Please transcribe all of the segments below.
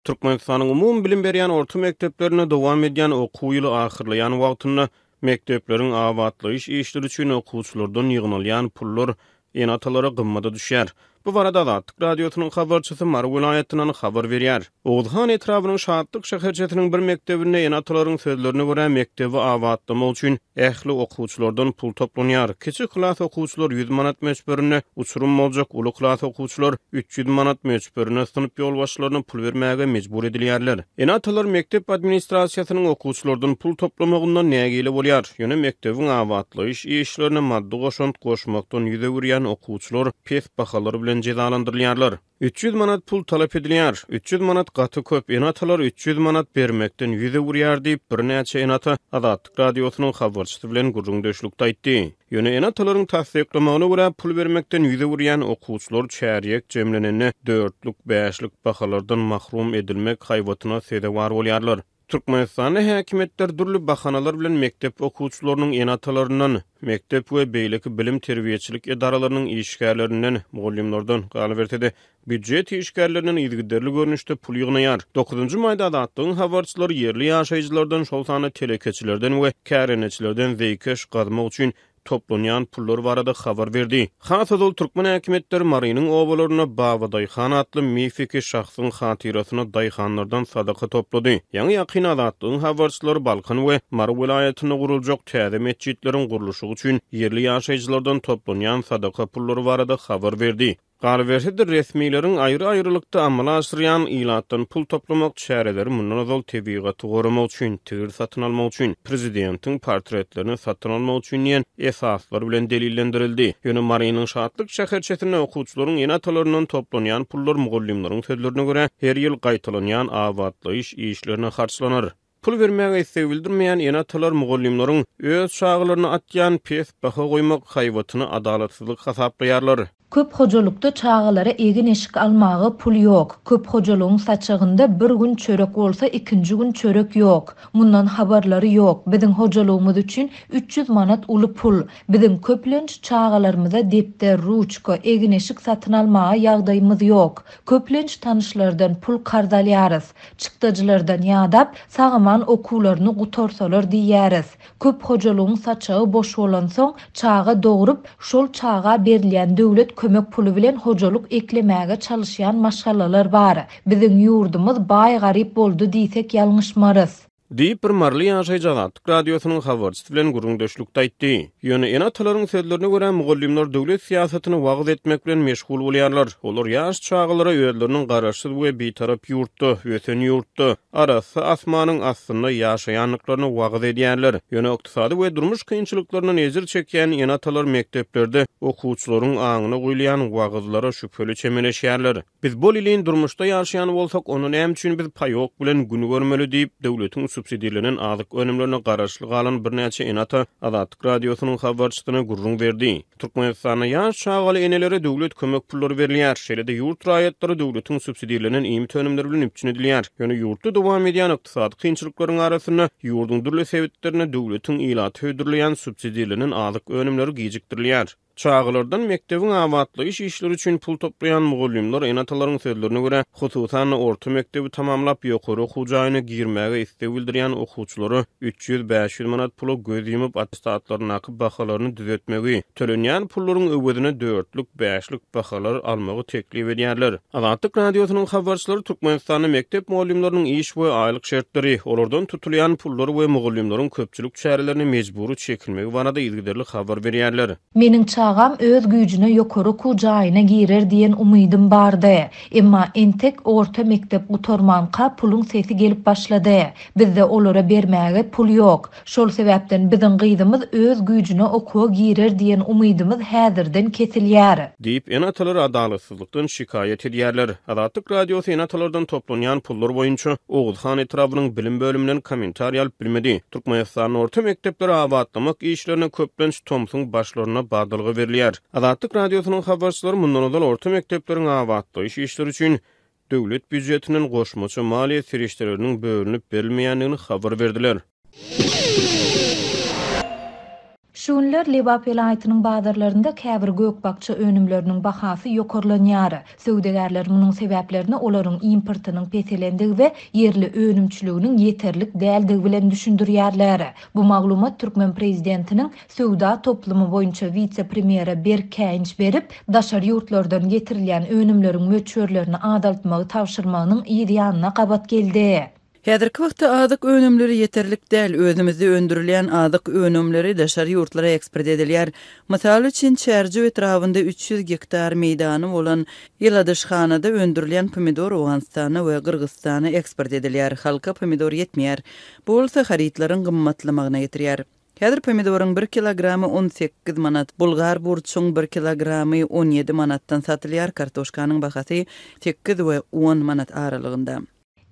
Türkmenistanyň umumybilim berýän orta mekdeplerinde dowam edýän okuw ýyly ahyrlaýan wagtynda mekdepleriň abatlaýyş işleri üçin okuwçylardan ýygnalýan pullar ene-atalara gymmada düşýär. Bu barada Azatlyk Radiosynyň habarçysy Mary welaýatyndan habar berýär. Oguzhan etrabynyň Şatlyk şäherçesiniň bir mekdebinde ene-atalaryň sözlerine görä, mekdebi abatlamak üçin ähli okuwçylardan pul toplanýar. Kiçi klas okuwçylar 100 manat möçberinde, uçurym boljak uly klas okuwçylar 300 manat möçberinde synp ýolbaşçylaryna pul bermäge mejbur edilýärler. Ene-atalar mekdep administrasiýasynyň okuwçylardan pul toplamagyndan nägile bolýar. Ýöne mekdebiň abatlaýyş işlerine maddy goşant goşmakdan ýüz öwürýän okuwçylar pes bahalar bilen jezalandyrylýarlar. 300 manat pul talap edilýär. 300 manat gaty köp, ene-atalar 300 manat bermekden ýüz öwürýär diýip, birnäçe ene-ata Azatlyk Radiosynyň habarçysy bilen gürrüňdeşlikde aýtdy. Ýöne ene-atalaryň tassyklamagyna görä, pul bermekden ýüz öwürýän okuwçylar çärýek jemlenende dörtlük, bäşlik bahalardan mahrum edilmek haýbatyna sezewar bolýarlar. Türkmenistanda häkimiýetler dürli bahanalar bilen mekdep okuwçylarynyň ene-atalaryndan, mekdep we beýleki bilim-terbiýeçilik edaralarynyň işgärlerinden, mugallymlardan, galyberse-de, býujet işgärlerinden yzygiderli görnüşde pul ýygnaýar. Dokuzynjy maýda Azatlygyň habarçylary ýerli ýaşaýjylardan, şol sanda telekeçilerden we kärendeçilerden zeýkeş gazmak üçin toplanýan pullar barada habar berdi. Has ozal türkmen häkimiýetleri Marynyň obalarynda Babadaýhan atly mifiki şahsyň hatyrasyna daýhanlardan sadaka toplady. Ýaňy-ýakyn Azatlygyň habarçylary Balkan we Mary welaýatynda guruljak täze metjitleriň gurluşygy üçin ýerli ýaşaýjylardan toplanýan sadaka pullary barada habar berdi. Galyberse-de, resmileriň aýry-aýrylykda amala aşyrýan ilatdan pul toplamak çäreleri mundan ozal tebigaty goramak üçin, tigir satyn almak üçin, prezidentiň portretlerini satyn almak üçin diýen esaslar bilen delillendirildi. Ýöne Marynyň Şatlyk şäherçesinde okuwçylaryň ene-atalaryndan toplanýan pullar mugallymlaryň sözlerine görä, her ýyl gaýtalanýan abatlaýyş işlerine harçlanar. Pul bermäge isleg bildirmeýän ene-atalar mugallymlaryň öz çagalaryna atýan pes baha goýmak haýbatyny adalatsyzlyk hasaplaýarlar. Köp hojalykda çagalara egin-eşik almaga pul ýok. Köp hojalygyň saçagynda bir gün çörek bolsa ikinji gün çörek ýok. Mundan habarlary ýok. Biziň hojalygymyz üçin 300 manat uly pul. Biziň köplenç çagalarymyza depder, ruçka, egin-eşik satyn almaga ýagdaýymyz ýok. Köplenç tanyşlardan pul karz alýarys. Çykdajylardan ýadap, sag-aman okuwlaryny gutarsalar diýýäris. Köp hojalygyň saçagy boş bolansoň, çaga dogrup, şol çaga berilýän döwlet kömek puly bilen hojalyk eklemäge çalyşýan maşgalalar bar. Biziň ýurdumyz baý-garyp boldy diýsek ýalňyşmarys. Diýip, bir maryly ýaşaýjy Azatlyk Radiosynyň habarçysy bilen gürrüňdeşlikde aýtdy. Ýöne ene-atalaryň sözlerine görä, mugallymlar döwlet syýasatyny wagyz etmek bilen meşgul bolýarlar. Olar ýaş çagalara özleriniň garaşsyz we bitarap ýurtda, ösen ýurtda, arassa asmanyň astynda ýaşaýandyklaryny wagyz edýärler. Ýöne ykdysady we durmuş kynçylyklaryndan ejir çekýän ene-atalar mekdeplerde okuwçylaryň aňyna guýulýan wagyzlara şübheli çemeleşýärler. Biz bolelin durmuşda ýaşaýan bolsak, onda näme üçin biz paýok bilen gün görmeli diýip, döwletiň subsidirlenen azyk önümlerine garaşly galan birnäçe ene-ata Azatlyk Radiosynyň habarçysyna gürrüň berdi. Türkmenistanda ýaş çagaly enelere döwlet kömek pullary berilýär. Şeýle-de ýurt raýatlary döwletiň subsidirlenen iýmit önümleri bilen üpjün edilýär. Ýöne ýurtda dowam edýän ykdysady kynçylyklaryň arasynda ýurduň dürli sebitlerinde döwletiň ilata hödürleýän subsidirlenen azyk önümleri gijikdirilýär. Çagalardan mekdebiň abatlaýyş işleri üçin pul toplaýan mugallymlar ene-atalaryň sözlerine görä, hususan-da, orta mekdebi tamamlap, ýokary okuw jaýyna girmäge isleg bildirýän okuwçylara 300-500 manat pula göz ýumup, attestatlaryndaky bahalaryny düzetmegi, tölenýän pullaryň öwezine dörtlük, bäşlik bahalar almagy teklip edýärler. Azatlyk Radiosynyň habarçylary Türkmenistanda mekdep mugallymlarynyň iş we aýlyk şertleri, olardan tutulýan pullar we mugallymlaryň köpçülik çärelerine mejbury çekilmegi barada yzygiderli habar berýärler. Meniň çagam öz güýjüne ýokary okuw jaýyna girer diýen umydym bardy. Emma entek orta mekdep gutarmanka puluň sesi gelip başlady. Bizde olara bermäge pul ýok. Şol sebäpden biziň gyzymyz öz güýjüne okuwa girer diýen umydymyz häzirden kesilýär. Diýip, ene-atalar adalatsyzlykdan şikaýat edýärler. Azatlyk Radiosy ene-atalardan toplanýan pullar boýunça Oguzhan etrabynyň bilim bölüminden kommentariý alyp bilmedi. Türkmenistanda orta mekdepleri abatlamak işlerine köplenç tomsuň başlarynda badalga berilýär. Azatlyk Radiosynyň habarçylary mundan ozal orta mekdepleriň abatlaýyş işleri üçin döwlet býujetinden goşmaça maliýe serişdeleriniň bölünip berilmeýändigini habar berdiler. Şu. Şu günler Lebap welaýatynyň bazarlarynda käbir gök-bakja önümleriniň bahasy ýokarlanýar. Söwdagärler munuň sebäplerini olaryň importynyň peselendigi we ýerli önümçiliginiň ýeterlik däldigi bilen düşündirýärler. Bu maglumat türkmen prezidentiniň söwda toplumy boýunça wise-premýere berk käýinç berip, daşary ýurtlardan getirilýän önümleriň möçberlerini azaltmagy tabşyrmagynyň yz ýanyna gabat geldi. Häzirki wagtda azyk önümleri ýeterlik däl, özümizde öndürilýän azyk önümleri daşary ýurtlara eksport edilýär. Mysal üçin, Çärjew etrabynda 300 gektar meýdany bolan ýyladyşhanada öndürilýän pomidor Owganystana we Gyrgyzystana eksport edilýär. Halka pomidor ýetmeýär. Bu bolsa harytlaryň gymmatlamagyna getirýär. Häzir pomidoryň bir kilogramy 18 manat, bulgar burçuň bir kilogramy 17 manatdan satylýar, kartoşkanyň bahasy sekiz we on manat aralygynda.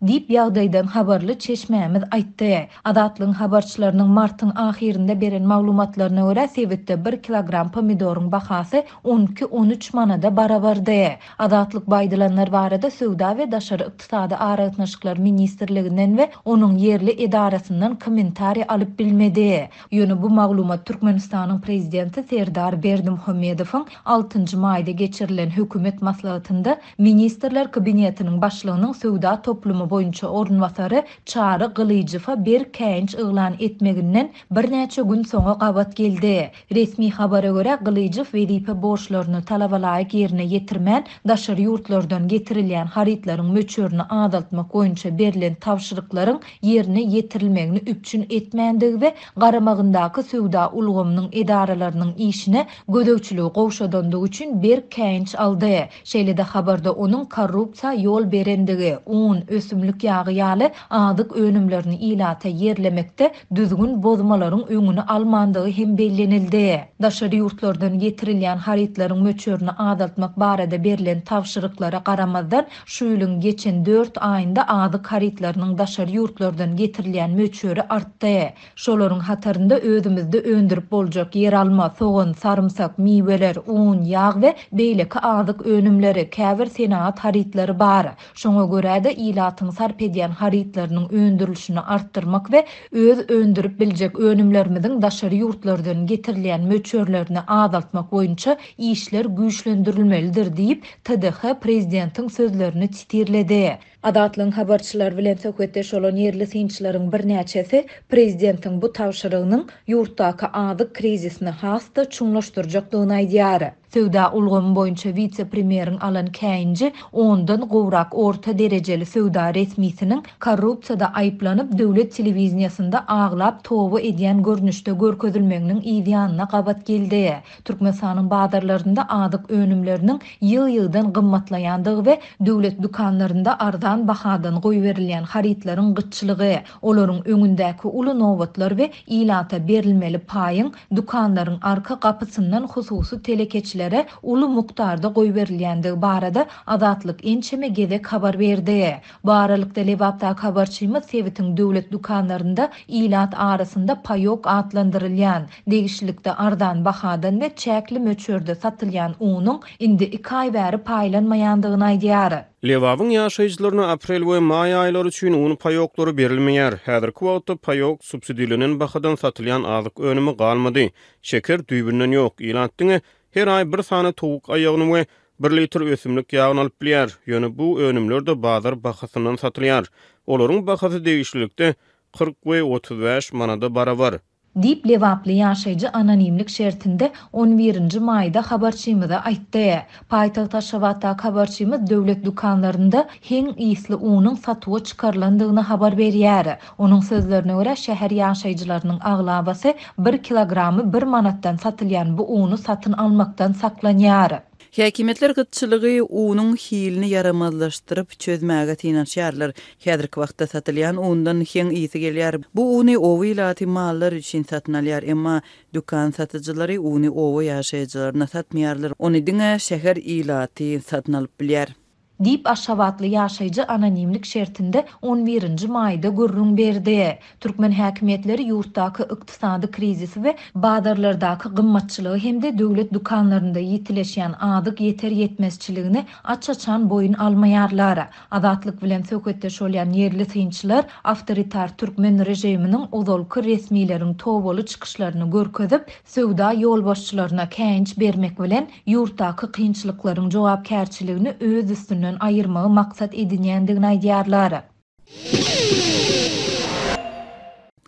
Diýip, ýagdaýdan habarly çeşmämiz aýtdy. Azatlygyň habarçylarynyň martyň ahyrynda beren maglumatlaryna görä, sebitde bir kilogram pomidoryň bahasy on iki-on üç manada barabardy. Azatlyk bu aýdylanlar barada Söwda we daşary ykdysady aragatnaşyklar ministrliginden we onuň ýerli edarasyndan kommentariý alyp bilmedi. Ýöne bu maglumat Türkmenistanyň prezidenti Serdar Berdimuhamedowyň altynjy maýda geçirilen hökümet maslahatynda Ministrler Kabinetiniň başlygynyň söwda toplumy boýunça orunbasary Çary Gylyjowa berk käýinç yglan etmeginden birnäçe gün soňa gabat geldi. Resmi habara görä, Gylyjow wezipe borçlaryny talabalaýyk ýerine ýetirmän, daşary ýurtlardan getirilýän harytlaryň möçberini azaltmak boýunça berlen tabşyryklaryň ýerine ýetirilmegini üpjün etmändigi we garamagyndaky söwda ulgamynyň edaralarynyň işine gözegçiligi gowşadandygy üçin berk käýinç aldy. Şeýle-de habarda onuň korrupsiýa ýol berendigi, un, ösümlik ýagy ýaly azyk önümlerini ilata ýerlemekde düzgün bozmalaryň öňüni almandygy hem bellenildi. Daşary ýurtlardan getirilýän harytlaryň möçberini azaltmak barada berlen tabşyryklara garamazdan, şu ýylyň geçen dört aýynda azyk harytlarynyň daşary ýurtlardan getirilýän möçberi artdy. Şolaryň hatarynda özümizde öndürip boljak ýeralma, sogan, sarymsak, miweler, un, ýag we beýleki azyk önümleri, käbir senagat harytlary bar. Şoňa görä-de, ilatyň sarp edýän harytlarynyň öndürilişini artdyrmak we öz öndürip biljek önümlerimiziň daşary ýurtlardan getirilýän möçberlerini azaltmak boýunça işler güýçlendirilmelidir diýip, TDH prezidentiň sözlerini sitirledi. Azatlygyň habarçylary bilen söhbetdeş bolan ýerli synçylaryň birnäçesi prezidentiň bu tabşyrygynyň ýurtdaky azyk krizisini has-da çuňlaşdyrjakdygyny aýdýar. Söwda ulgamy boýunça wise-premýeriň alan käýinji ondan gowrak orta derejeli söwda resmisiniň korrupsiýada aýyplanyp, döwlet telewideniýesinde aglap toba edýän görnüşde görkezilmeginiň yzýanyna gabat geldi. Türkmenistanyň bazarlarynda azyk önümleriniň ýygy-ýygydan gymmatlaýandygy we döwlet dükanlarynda arzan bahadan goýberilýän harytlaryň gytçylygy, olaryň öňündäki uly nobatlar we ilata berilmeli paýyň dükanlaryň arka gapysyndan hususy telekeçilere uly mukdarda goýberilýändigi barada Azatlyk ençeme gezek habar berdi. Bu aralykda, Lebapdaky habarçymyz sebitiň döwlet dükanlarynda ilat arasynda paýok atlandyrylýan, degişlilikde arzan bahadan we çäkli möçberde satylýan unuň indi iki aý bäri paýlanmaýandygyny aýdýar. Lebabyň ýaşaýjylaryna aprel we maý aýlary üçin un paýoklary berilmeýär. Häzirki wagtda paýok, subsidirlenen bahadan satylýan azyk önümi galmady. Şeker düýbünden ýok. Ilat diňe her aý bir sany towuk aýagyny we Bir litr ösümlik ýagyny alyp bilýär, ýöne bu önümler-de bazar bahasyndan satylýar. Olaryň bahasy degişlilikde 40 we 35 manada barabar. Diýip, lebaply ýaşaýjy anonimlik şertinde on birinji maýda habarçymyza aýtdy. Paýtagt Aşgabatdaky habarçymyz döwlet dükanlarynda heň ysly unuň satuwa çykarylandygyny habar berýär. Onuň sözlerine görä, şäher ýaşaýjylarynyň aglabasy bir kilogramy bir manatdan satylýan bu uny satyn almakdan saklanýar. Häkimiýetler gytçylygy unuň hilini ýaramazlaşdyryp çözmäge synanyşýarlar. Häzirki wagtda satylýan undan heň ysy gelýär. Bu uny oba ilaty mallar üçin satyn alýar. Emma dükan satyjylary uny oba ýaşaýjylaryna satmaýarlar. Ony diňe şäher ilaty satyn alyp bilýär. Diýip, aşgabatly ýaşaýjy anonimlik şertinde on birinji maýda gürrüň berdi. Türkmen häkimiýetleri ýurtdaky ykdysady krizisi we bazarlardaky gymmatçylygy hem-de döwlet dükanlarynda ýitileşýän azyk ýeter-ýetmezçiligini aç-açan boýun almaýarlar. Azatlyk bilen söhbetdeş bolýan ýerli synçylar awtoritar türkmen režiminiň ozalky resmileriň tobaly çykyşlaryny görkezip, söwda ýolbaşçylaryna käýinç bermek bilen, ýurtdaky kynçylyklaryň jogapkärçiligini öz üstünden aýyrmagy maksat edinýändigini aýdýarlar.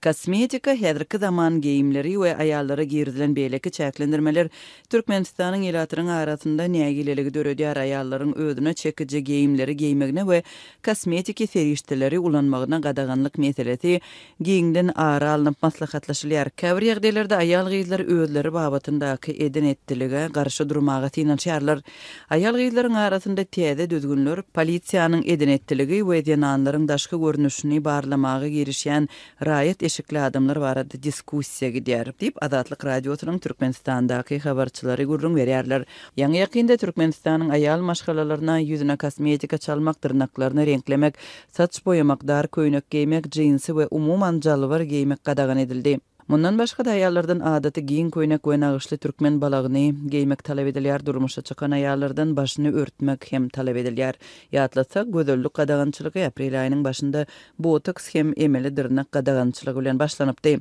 Kosmetika, häzirki zaman geýimleri we aýallara girizilen beýleki çäklendirmeler Türkmenistanyň ilatynyň arasynda nägileligi döredýär, aýallaryň özüne çekiji geýimleri geýmegine we kosmetiki serişdeleri ulanmagyna gadaganlyk meselesi giňden ara alnyp maslahatlaşylýar. Käbir ýagdaýlarda aýal-gyzlar özleri babatyndaky eden-etdilige garşy durmaga synanyşýarlar. Aýal-gyzlaryň arasynda täze düzgünler, polisiýanyň eden-etdiligi we zenanlaryň daşky görnüşini barlamaga girişýän raýat eşikli adamlar barada diskussiýa gidýär, diýip, Azatlyk Radiosynyň Türkmenistandaky habarçylary gürrüň berýärler. Ýaňy-ýakynda Türkmenistanyň aýal maşgalalaryna ýüzüne kosmetika çalmak, dyrnaklaryny reňklemek, saç boýamak, dar köýnek geýmek, jinsi we umuman jalbar geýmek gadagan edildi. Mundan başga-da aýallardan adaty giň köýnek we nagyşly türkmen balagyny geýmek talap edilýär, durmuşa çykan aýallardan başyny örtmek hem talap edilýär. Ýatlatsak, gözellik gadagançylygy aprel aýynyň başynda botoks hem emeli dyrnak gadagançylygy bilen başlanypdy.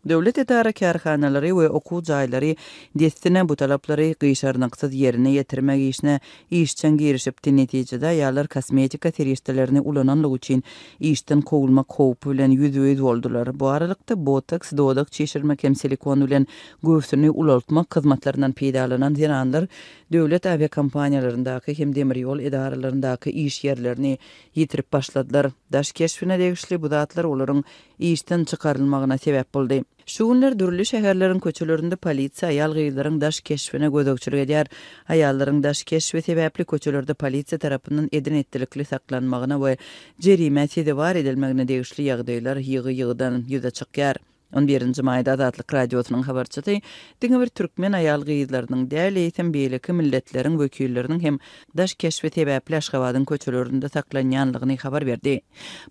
Döwlet edara-kärhanalary we okuw jaýlary dessine bu talaplary gyşarnyksyz ýerine ýetirmek işine işjeň girişipdi, netijede aýallar kosmetika serişdelerini ulananlygy üçin işden kowulmak howpy bilen ýüzbe-ýüz boldular. Bu aralykda, botoks, dodak çişirmek hem silikon bilen göwsüni ulaltmak hyzmatlaryndan peýdalanan zenanlar döwlet awiakompaniýalaryndaky hem demir ýol edaralaryndaky iş ýerlerini ýitirip başladylar. Daş keşbine degişli bu zatlar olaryň işden çykarylmagyna sebäp boldy. Şu günler dürli şäherleriň köçelerinde polisiýa aýal-gyzlaryň daş keşbine gözegçilik edýär. Aýallaryň daş keşbi sebäpli köçelerde polisiýa tarapyndan eden-etdilikli saklanmagyna we jerimä sezewar edilmegine degişli ýagdaýlar ýygy-ýygydan ýüze çykýar. On birinji maýda Azatlyk Radiosynyň habarçysy diňe bir türkmen aýal-gyzlarynyň däl, eýsem beýleki milletleriň wekilleriniň hem daş keşbi sebäpli Aşgabadyň köçelerinde saklanýanlygyny habar berdi.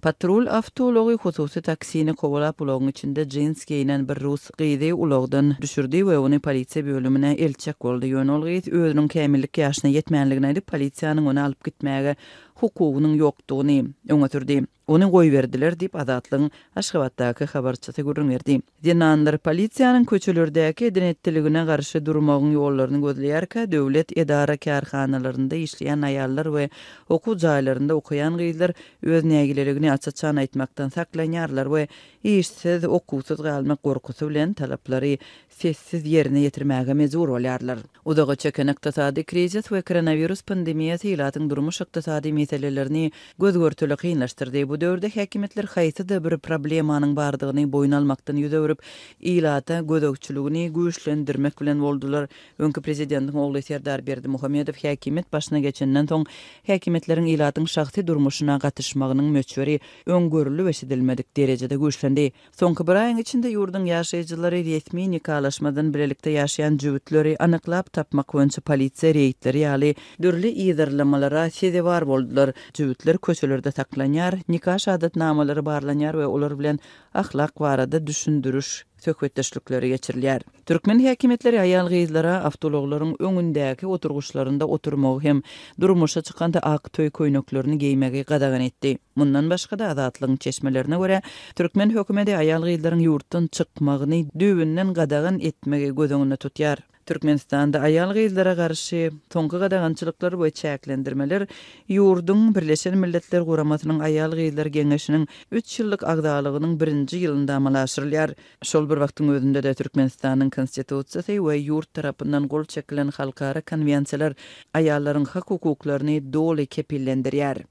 Patrul awtoulagy hususy taksini kowalap ulagyň içinde jins geýnen bir rus gyzy ulagdan düşürdi we ony polisiýa bölümine eltjek boldy. Ýöne ol gyz özüniň kämillik ýaşyna ýetmänligini aýdyp, polisiýanyň ony alyp gitmäge hukugynyň ýokdugyny öňe sürdi. Ony goýberdiler diýip, Azatlygyň Aşgabatdaky habarçysy gürrüň berdi. Zenanlar polisiýanyň köçelerdäki eden-etdiligine garşy durmagyň ýollaryny gözleýärkä, döwlet edara-kärhanalarynda işleýän aýallar we okuw jaýlarynda okaýan gyzlar öz nägileligini aç-açan aýtmakdan saklanýarlar we işsiz, okuwsyz galmak gorkusy bilen talaplary sessiz ýerine ýetirmäge mejbur bolýarlar. Uzaga çeken ykdysady krizis we koronawirus pandemiýasy ilatyň durmuş-ykdysady meselelerini göz-görtele kynlaşdyrdy. Bu döwürde häkimiýetler haýsy-da bir problemanyň bardygyny boýun almakdan ýüz öwrüp, ilata gözegçiligini güýçlendirmek bilen boldular. Öňki prezidentiň ogly Serdar Berdimuhamedow häkimiýet başyna geçenden soň, häkimiýetleriň ilatyň şahsy durmuşyna gatyşmagynyň möçberi öň görlüp-eşidilmedik derejede güýçlendi. Soňky bir aýyň içinde ýurduň ýaşaýjylary resmi nikalaşmadan bilelikde ýaşaýan jübütleri anyklap tapmak boýunça polisiýa reýdleri ýaly dürli yzarlamalara sezewar boldular. Jübütler köçelerde saklanýar, nika şahadatnamalary barlanýar we olar bilen ahlak barada düşündiriş söhbetdeşlikleri geçirilýär. Türkmen häkimiýetleri aýal-gyzlara awtoulaglaryň öňündäki oturgyçlarynda oturmagy hem durmuşa çykanda ak toý köýneklerini geýmegi gadagan etdi. Mundan başga-da, Azatlygyň çeşmelerine görä, türkmen hökümeti aýal-gyzlaryň ýurtdan çykmagyny düýbünden gadagan etmegi göz öňünde tutýar. Türkmenistanda aýal-gyzlara garşy soňky gadagançylyklar we çäklendirmeler ýurduň Birleşen Milletler Guramasynyň Aýal-gyzlar geňeşiniň üç ýyllyk agzalygynyň birinji ýylynda amala aşyrylýar. Şol bir wagtyň özünde-de Türkmenistanyň Konstitusiýasy we ýurt tarapyndan gol çekilen halkara konwensiýalar aýallaryň hak-hukuklaryny doly kepillendirýär.